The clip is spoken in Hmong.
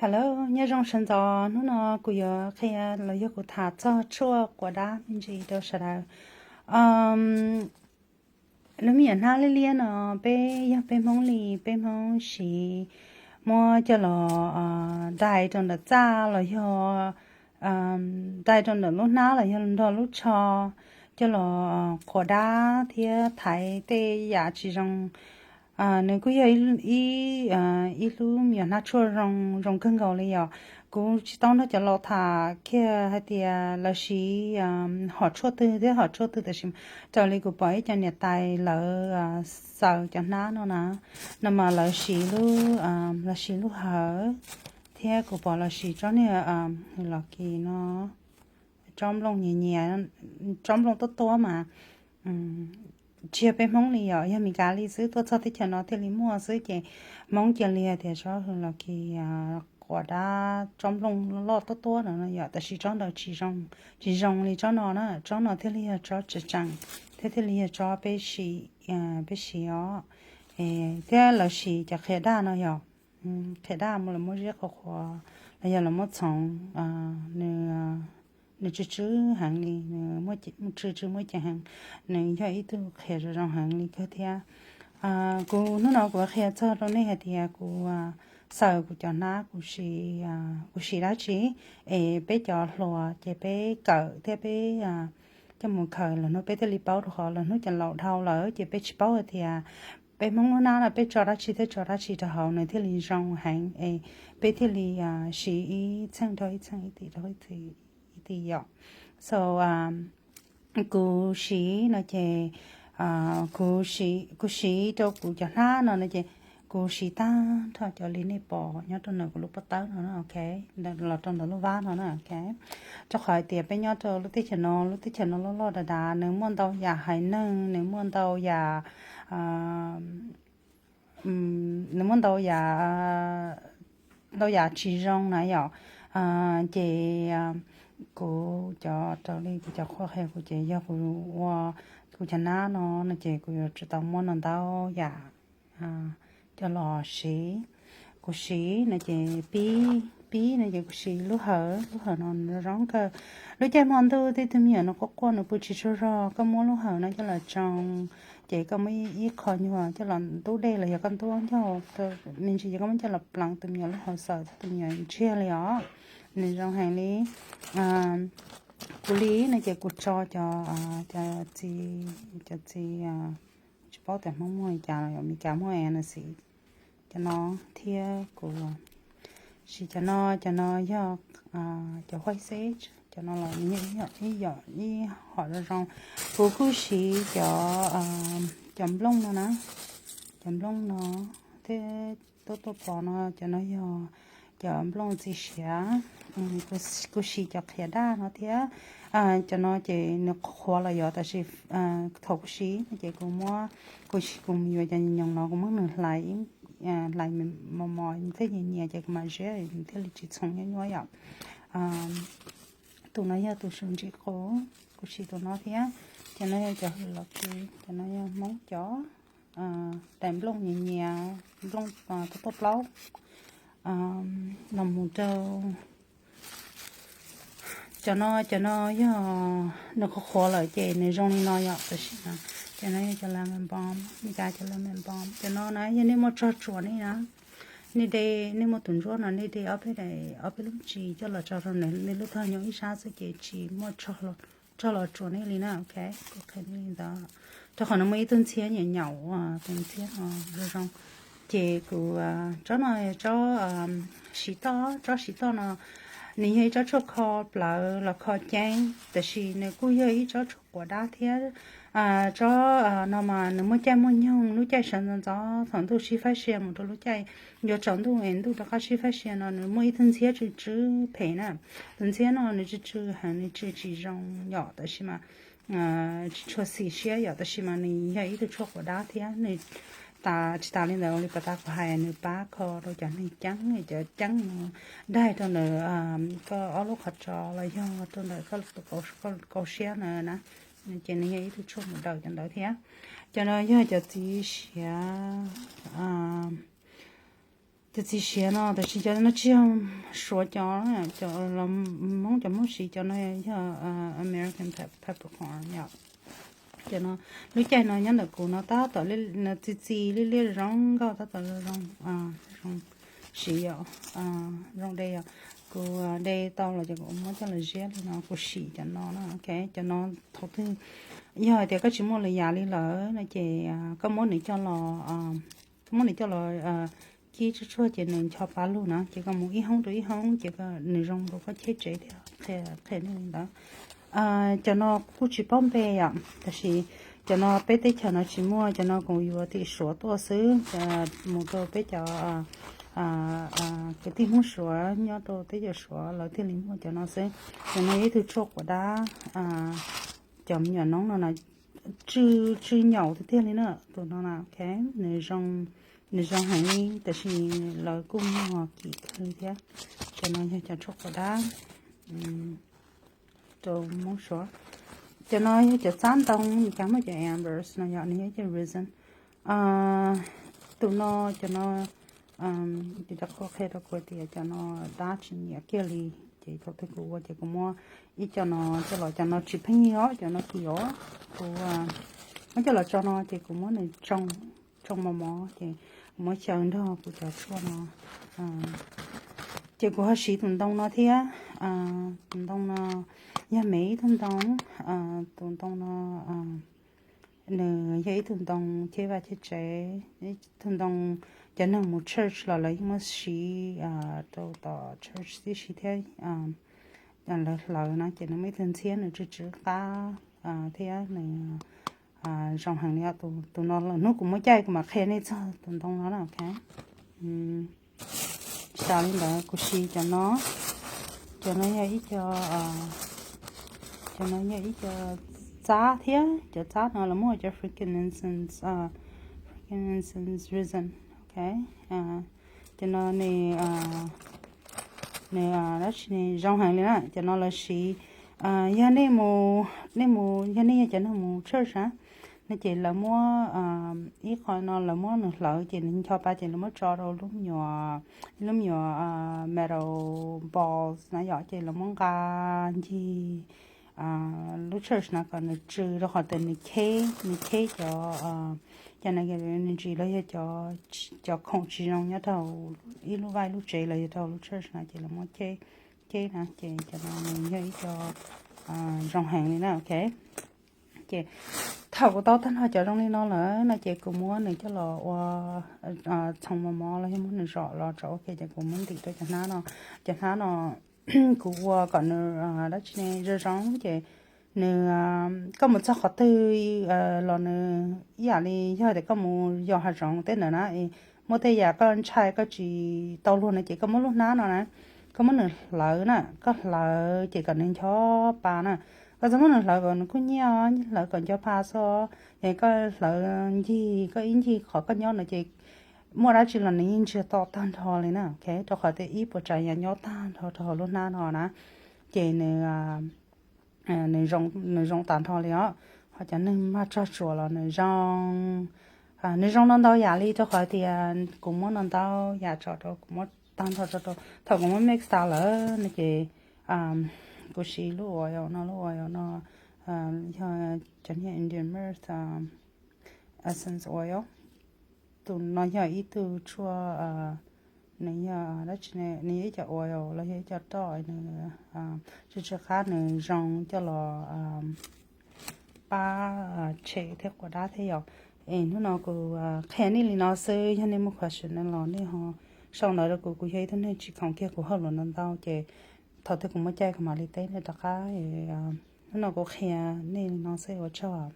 Hello, nyob zoo sawv ntxov. Hnub no kuv yuav qhia los yog kuv tham txog tshuaj quav dab me ntsis rau sawv daws. Lub me nyuam hnab liab liab no, peb yog peb Hmoob li, peb Hmoob siv muab coj los dai rau ntawm txaj los yog dai rau ntawm lub hnab los yog nrog lub tsho, coj los quav dab thiab thaiv tej yam tsis zoo. Nws kuj yog ib, ib lub me nyuam hnab tshuaj zoo, zoo kawg nkaus li yom. Kuv tsis tau nrog cov laus tham kiag hais tias lawv siv hom tshuaj twg thiab hom tshuaj twg, tab sis raws li kuv pom ib co niam tais lawv xaws cov hnab no na, no mas lawv siv lub, lawv siv lub hawv, thiab kuv pom lawv siv tsob niag los kis no, tsob nplooj nyias nyias, tsob nplooj tuab tuab mas tsis yog peb Hmoob li yom, yog Meskas li xwb, tuaj txog teb chaws no thiaj li muaj xwb. Ces Hmoob cia li hais tias tsob hwj los kis quav dab, tsob nplooj loj tuab tuab no no yom, tab sis tsob ntawd tsis zoo, tsis zoo li tsob no na. Tsob no thiaj li yog tsob tseem tseem, thiab thiaj li yog tsob peb siv, peb siv os. Thiab lawv siv cov qhiav daj no yom, qhiav daj mus los muab ziab qhuav qhuav los yog los muab txhoov, nws, nws tsw tsw heev li, nws tsw tsw muaj ceem heev, nws yog ib tug qhiav zoo zoo heev li kawg thiab. Kuv hnub no kuv qhia txog rau nej hais tias kuv xaws kuv cov hnab, kuv siv, kuv siv dab tsi, es peb cov hluas ces peb kawm thiab peb coj mus khaws, lwm hnub peb thiaj li paub, rau qhov lwm hnub cov laus dhau lawm ces peb tsis paub hais tias peb Hmoob lub hnab no peb tso dab tsi thiab tso dab tsi rau hauv nws thiaj li zoo heev, es peb thiaj li siv ib txheej rau ib txheej, ib tim rau ib tim yom. So kuv siv no ces, kuv siv, kuv siv rau kuv cov hnab no no ces kuv siv tag nrho cov li nej pom nyob rau ntawm kuv lub pob tawb no, ok, los rau ntawm lub vab no na, ok. Rau qhov hais tias peb nyob rau lub teb chaws no, lub teb chaws no loj loj dav dav, nws muaj ntau yam haiv neeg, nws muaj ntau yam, nws muaj ntau yam, ntau yam tsis zoo na yom. Ces kuv cov, raws li kuv cov qhuab qhia kuv ces yog kuv ua kuv cov hnab no no ces kuv yuav tsum tau muab no ntau yam coj los siv. Kuv siv no ces pib, pib no ces kuv siv lub hawv, lub hawv no nws zoo kawg. Lub caij hmo ntuj tej tug me nyuam nws quaj quaj nws pw tsis tsaug zog, koj muab lub hawv no coj los tsoo, ces koj muab ib qho nyuag coj los ntub dej los yog koj ntub ncauj me ntsis ces koj muab coj los pleev tus me nyuam lub hauv xaws, tus me nyuam ntsiag li os, nws zoo heev li. Kuv li no ces kuv tso cov, cov txiv, cov txiv, tsis paub tias Hmoob muaj li cas los yog Meskas muaj anaesthetic, cov no thiab kuv siv cov no, cov no yog cov white sage, cov no los nws yog ib yam, ib hom zoo zoo. Kuv kuj siv cov, cov nplooj no na, cov nplooj no thiab tuaj tuaj pom no, cov no yog cov nplooj txiv siav. Kuv siv cov qhiav daj no thiab. Cov no ces nws qhuav los yog, tab sis thaum kuv siv no ces kuv muab, kuv, kuv yuav cov nyoos no kuv muab nws hlais, hlais mos mos thiab nyias nyias ces kuv mam ziab nws thiaj li tsis txhoov nyuaj nyuaj yom. Tus no yog tus su ntsis qus, kuv siv tus no thiab. Cov no yog cov hwj los kis, cov no yog Hmoob cov daim nplooj nyias nyias, nplooj tuaj tuaj plaub los mus rau. Cov no, cov no yog nws qhuav qhuav lawm ces nws zoo li no yom, tab sis no cov no yog cov lemon balm, Meskas cov lemon balm. Cov no na yog nej muaj tsog tsuas nej na, nej de, nej muaj tus ntsuab no nej de ob peb daim, ob peb lub ntsis coj los tso rau nej lub tog nyob ib sab xwb ces tsis muaj tsog los tsuas nej li na, ok. Kuv qhia nej li ntawd, rau qhov nws muaj ib tug ntxhiab nyaum nyaum, tus ntxhiab no zoo zoo. Ces kuv, tsob no, tsob siv toj, tsob siv toj no nws yog ib tsob tshuaj kho plawv los kho ceeb, tab sis nws kuj yog ib tsob tshuaj quav dab thiab. Tsob no mas nws muaj caij muaj nyoog, lub caij sawv ntxov ntxov thaum ntuj sib faib sia mus rau lub caij yuav tsaus ntuj es ntuj rov qab sib faib sia no nws muaj ib tug ntxhiab tsw tsw phem na. Tus ntxhiab no nws tsw tsw heev, nws tsw tsis zoo yom, tab sis mas tsis tshua xis siab yom, tab sis mas nws yog ib tug tshuaj quav dab thiab. Nws tas, tsis tas li ntawd li pas tas kuv hais, nws pab kho rau cov neeg ceeb, cov ceeb no daig rau ntawm koj ob lub qhov tsos los yog rau ntawm koj kaus siab na, ces nws yog ib tug tshuaj mus daws cov ntawd thiab. Cov no yog cov txiv siav Cov txiv siav no, tab sis cov no tsis yog Suav cov, cov los Hmoob, cov Hmoob siv cov no yog American peppercorn yom. Cov no lub caij no nyob ntawm kuv no tab tom txi txiv liab liab zoo nkauj, tab tom zoo, zoo siv yom, zoo de yom. Kuv de tau los ces kuv muab coj los ziab li no, kuv sim cov no na, ok. Cov no thaum twg yog hais tias koj tsis muaj lwm yam li lawm no ces koj muab nws coj los, koj muab nws coj los kib tsuag tsuag ces nws ncho pa lug na, ces koj mus ib hoob rau ib hoob ces nws zoo rau koj cheb tsev thiab, qhia nej li ntawd. Cov no kuj tsis paub npe yom, tab sis cov no peb teb chaws no tsis muaj, cov no kuv yuav tim Suav tuaj xwb, mus rau peb cov kwv tij Hmoob Suav nyob rau teb chaws Suav lawv thiaj li muaj cov no xwb. Cov no yog ib tug tshuaj quav dab, cov me nyuam noob no na, tsw, tsw nyaum tiag tiag li na, tus no na, ok. Nws zoo, nws zoo heev li, tab sis lawv kuj muag kim kawg li thiab. Cov no yog cov tshuaj quav dab rau Hmoob Suav. Cov no yog cov txab ntoo, cas muaj cov ambers no yom, nws yog cov resin. Tus no, cov no, tus cov qhua qhia rau kuv tias cov no dab tsis nyiam kiag li, ces thaum twg kuv ua ces kuv muab ib co no coj los, cov no tsis pheej yig os, cov no kim os, kuv muab coj los tso no ces kuv muab nws tsoo mos mos ces kuv muab xyaw nrog kuv cov tshuaj no. Ces kuv ho siv tus ntoo no thiab. Tus ntoo no yog me ib tug ntoo, tus ntoo no nws yog ib tug ntoo cheb vaj cheb tsev, ib tug ntoo cov neeg mus church los lawv yeej muab siv rau tom church tib si thiab. Lawv hlawv no ces nws muaj ib tug ntxhiab nws tsw tsw qab thiab nws zoo heev li. Tus no lwm hnub kuv muaj caij kuv mam qhia nej txog tus ntoo no na, ok. Xav li ntawd kuv siv cov no. Cov no yog ib co, cov no yog ib co txab thiab, cov txab no lawv muab cov frankincense, frankincense resin, ok. Cov no nws, nws dab tsi nws zoo heev li na, cov no lawv siv, yog nej mus, nej mus, yog nej yog cov neeg mus church na, no ces lawv muab ib qho no lawv muab nws hlawv ces nws ncho pa ces lawv muab tso rau lub me nyuam, lub me nyuam metal balls na yom, ces lawv muab nqa ncig lub church na kom nws tsw, rau qhov tias nws cheb, nws cheb cov, cov nws ntsis los yog cov khoom tsis zoo nyob rau ib lub vaj lub tsev los yog rau lub church na ces lawv muab cheb na, ces cov no nws yog ib co zoo heev li na, ok. Ces thaum kuv tau tag nrho cov zoo li no lawm no ces kuv muab nws coj los ua txhoov mos mos los yog muab nws zom los tso, ok, ces kuv muab ntim rau cov hnab no. Cov hnab no kuv ua kom nws dab tsi ne zoo zoo ces nws, koj mus txog qhov twg los nws ib yam li yog tias koj mus yos hav zoov tej ntawd na, muaj tej yam koj ntshai koj tsis tau luag no ces koj muab lub hnab no na, koj muab nws hlawv na, koj hlawv ces kom nws ncho pa na. Koj txhob muab nws hlawv kom nws kuj nyiaj, hlawv kom ncho pa xwb. Ces koj hlawv ncig, koj ib ncig qhov koj nyob no ces muaj dab tsi los nws yeej ntsiag to tag nrho li na, ok, rau qhov tias ib puas tsav yam nyob tag nrho rau hauv lub hnab no na. Ces nws, nws zoo tas nrho li os. Ho cov neeg mag tsog tsuas los nws zoo, nws zoo no ntau yam li rau qhov tias kuv muab no ntau yam tso rau, kuv muab tag nrho tso rau. Thaum kuv muab mix tas lawm no ces kuv siv lub oil no, lub oil no yog cov niag Indian myrrh essence oil. Tus no yog ib tug tshuaj, nws yog dab tsi, nws yog ib co oil los yog ib co roj, nws tsw tsw qab, nws zoo coj los pab tshem thiab quas dab thiab yom. Es hnub no kuv qhia nej li no xwb, yog nej muaj question no los nej ho sau ntawv rau kuv, kuv yog ib tug neeg tsis khoom kiag, kuv hauj lwm ntau ntau ces thaum twg kuv muaj caij kuv mam li teb nej rov qab. Hnub no kuv qhia nej li no xwb, ua tsaug.